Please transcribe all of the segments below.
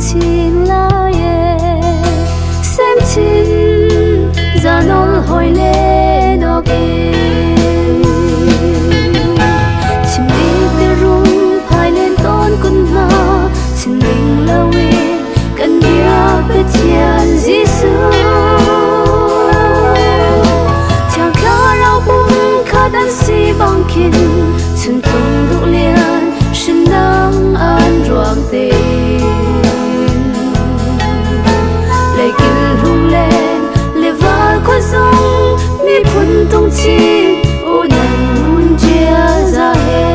chin lai e sem chin zanol hoi le nok in chim bik biarum phai len tawn kun hna chim ding loin kan biak Pathian Jesuh Thiang Thlarau pum khat an si bang khin chuncung duh lian hrinang an ruang tein leikil lunglen le val khua zong miphun tung chin unan ngun ṭia za he.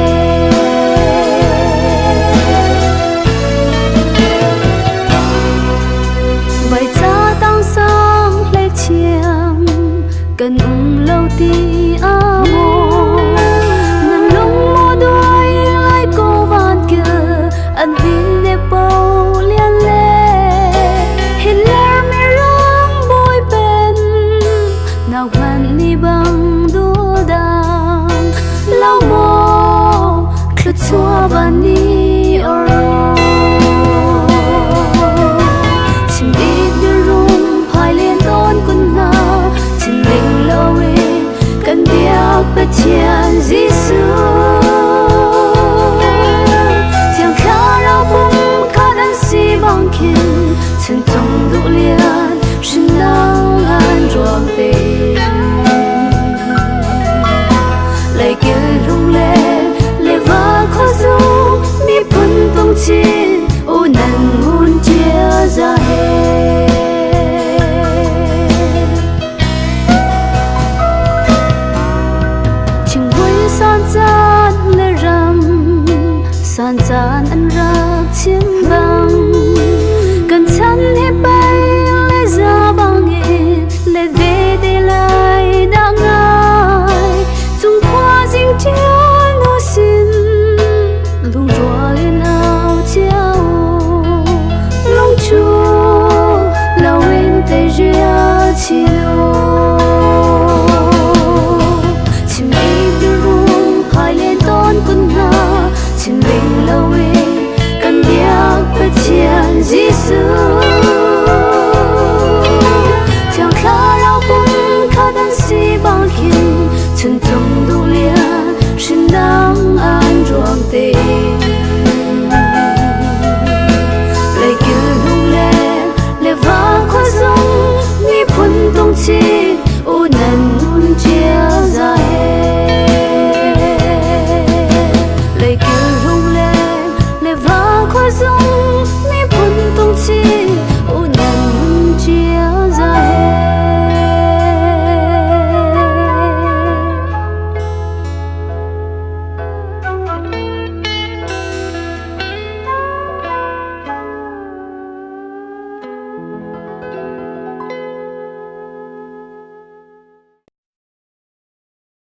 Vai ca tang sang hlei thiam kan um lo ti a maw nan lung maw duai lai ko van kil an hin ne po lian le hin ler mi rang boi pen nào hman ni bang du dang lo maw thluachuah van ni oro chim bik biarum phai len tawn kun hna chim ding loin kan biak Pathian Jesuh Thiang Thlarau pum khat an si bang khin chuncung duh lian hrinang an ruang te leikil lunglen le va kho zu miphun tung chin u nan ngun ṭia za he. Thingpui san caan le ram san caan an rak chim bang kan chan hi pei le za bang in le ve te lai dah ngai chung khua jing ṭial nu sin lungrual in au cio lungchu loin te rial chilo chim bik biarum phai len tawn kun hna chim ring loin kan biak Pathian Jesuh Thiang Thlarau pum khat an si bang khin chuncung duh lian hrinang an ruang tein leikil lunglen le va khua zong miphun tung chin u nan nun ṭia za he leikil lunglen le va khua zong.